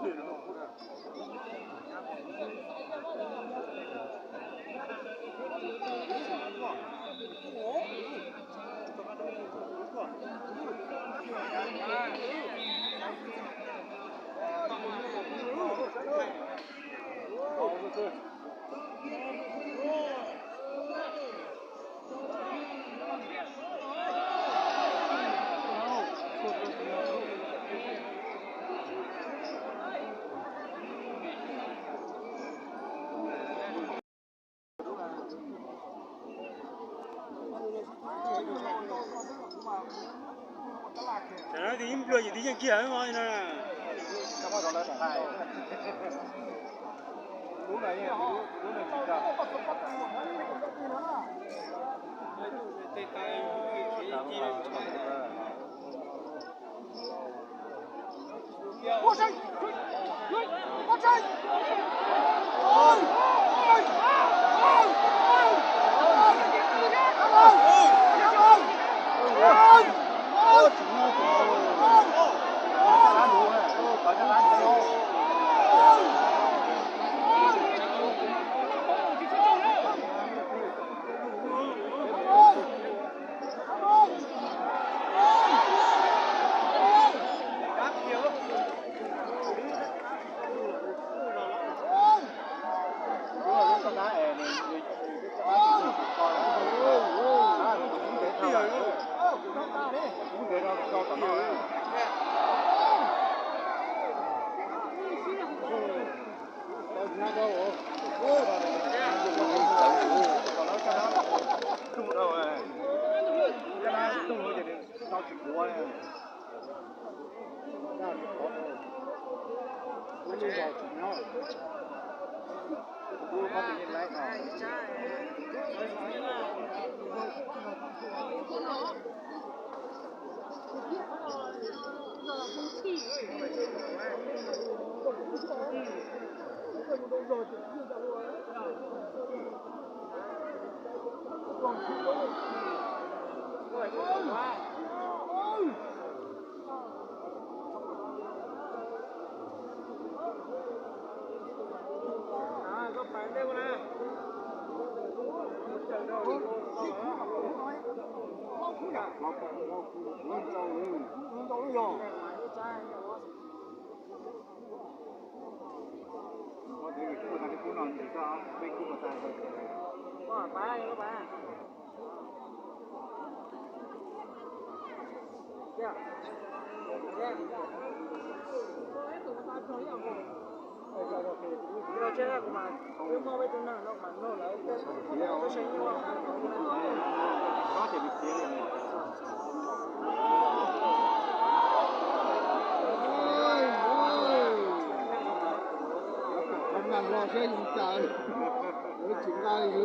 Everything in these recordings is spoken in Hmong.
Tam no ib nplua ces twb yeej kiag no. Los saib zoo cas, lawv tsis nqa li.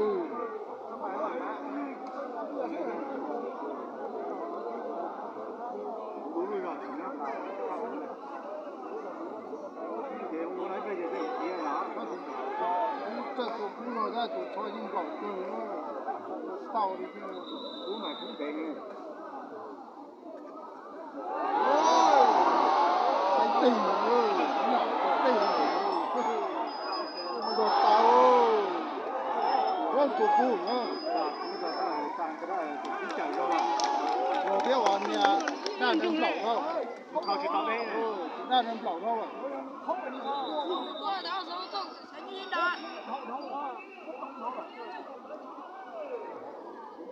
Txawj tua kub no tab tus tsho yeej nplaum kawg, tau li lub mas kub ntev. Tig, tig, tig tau, ua tus kub na. Ua thiab ua niag daj nplaum no, daj nplaum no.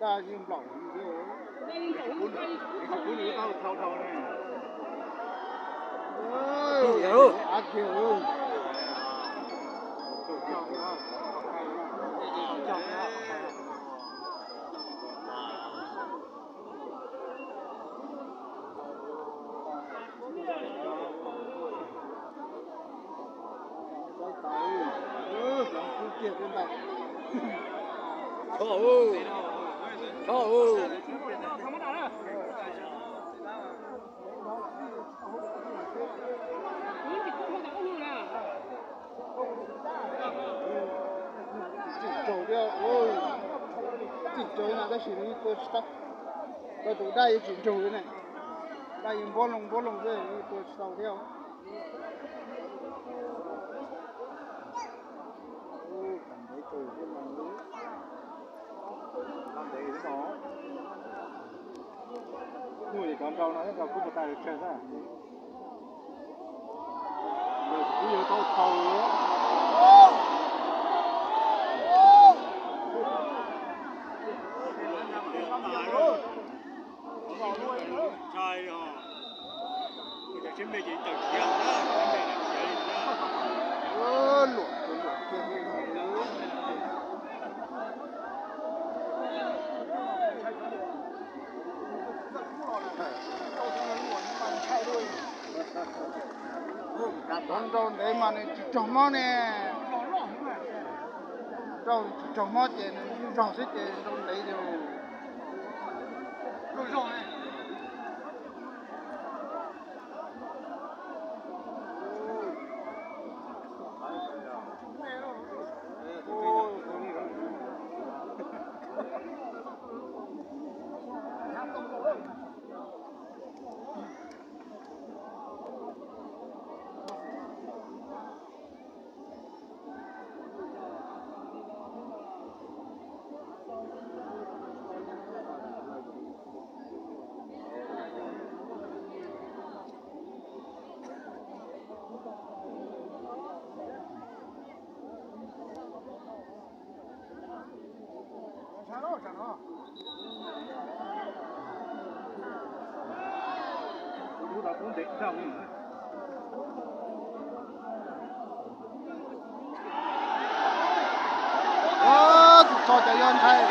Daj yeej nplaum. Tso, tso. Tseem raug thiab, tseem raug na tab sis nws tua tsis tau. Koj tus daj yuav tsis raug li ne, daj yuav npuab loo npuab loo xwb, tua tsis tau thiab. Nrau no nrau kub puas tau tsawg xwb. Kuv yog tau tau. Nrau ntev mas nws tsis raug mob ne. Nrau tsis raug mob ces nws zog xwb ces nrau ntev li. Tus tso cov yog ntshai.